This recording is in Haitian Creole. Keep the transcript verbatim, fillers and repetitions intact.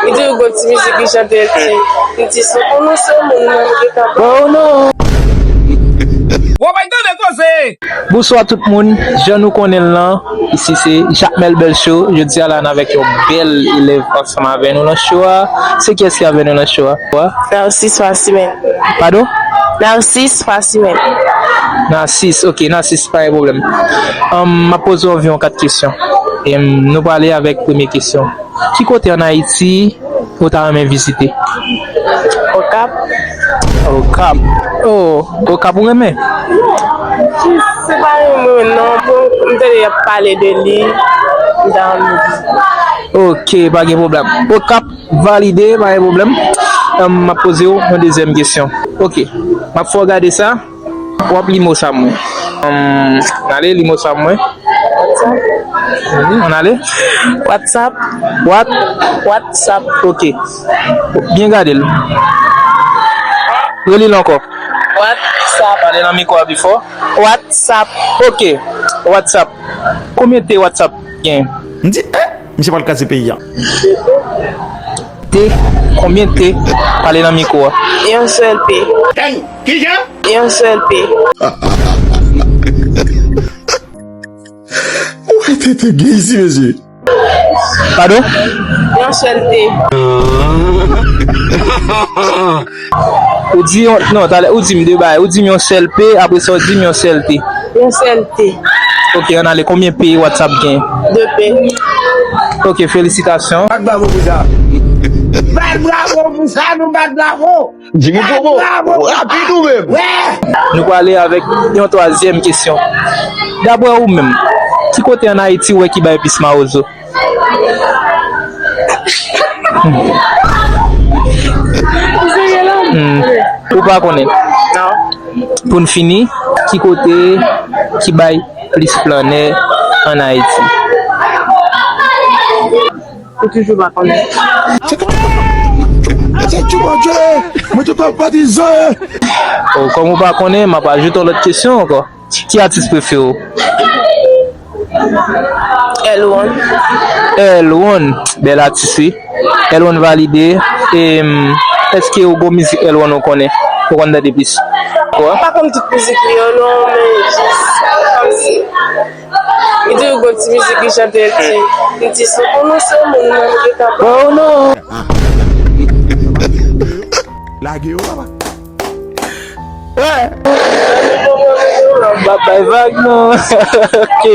Li di l gon ti mizik li chante, l di, li di, si w konnen se moun nan, m te ka ba w non. Wè bay tande koze! Bonswa tout moun, jan nou konnen l lan, isi se Jacmel Bel Show, jodi a la n avèk yon bèl elèv ansanm avè nou nan show a. Se kiyès ki avè nou nan show a? Narcisse Facimen. Padon? Narcisse Facimen. Narcisse, ok, Narcisse, pa gen pwoblèm. Anm, m ap poze w anviwon kat kesyon. E, m, nou prale avèk premye kesyon. Ki kote ann Ayiti ou ta renmen vizite? Okap. Okap. Oh, Okap ou renmen? Se pa renmen non, bon, m tande y ap pale de li, m ta renmen vizite. Ok, pa gen pwoblèm. Okap, valide, pa gen pwoblèm. Anm, m ap poze w yon dezyèm kesyon. Ok, m ap fè w gade sa. W ap li mo sa mwen. Ann ale, li mo sa mwen. WhatsApp. Ann ale. WhatsApp. What? WhatsApp. Ok. Byen gade l. Reli l ankò. WhatsApp. Pale nan mikwo a pi fò. WhatsApp. Ok. WhatsApp. Konbyen T WhatsApp gen? M di, eh, misye pral kraze peyi a. T, konbyen T? Pale nan mikwo a. Yon sèl T. Dang! Kijan? Yon sèl T. Ou tete gen isi, mesye. Padon? Yon sèl T. Ou di yon, non, talè, ou di m de bagay. Ou di m yon sèl P, apre sa ou di m yon sèl T. Yon sèl T. Ok, ann ale. Konbyen P WhatsApp gen? De P. Ok, felisitasyon. Bat bravo pou sa. Bat bravo pou sa, nou bat bravo. Jimmy Bobo, rapid ou menm. Nou prale avèk yon twazyèm kesyon. Daprè ou menm, ki kote ann Ayiti ou wè ki bay plis mawozo? Hmm. Ou pa konnen? Non. Pou n fini, ki kote ki bay plis flannè ann Ayiti? Ou toujou pa konnen. Se Tchoumanjè! Mwen te konn patizan! Oh, kòm ou pa konnen, m ap ajoute yon lòt kesyon ankò. Ki atis prefere w? L one. L one, bèl atis, wi. L one valide. E, mm, èske ou gon mizik L one ou konnen? Ou konn tande plis? Ou pa konn tout mizik li yo, non, men jis kòmsi. Li di, gon ti mizik li chante, li di, li di, si w konnen se moun nan, m te ka ba w non. Lage yo, papa. Eh! M ap bay vag, non. Ok.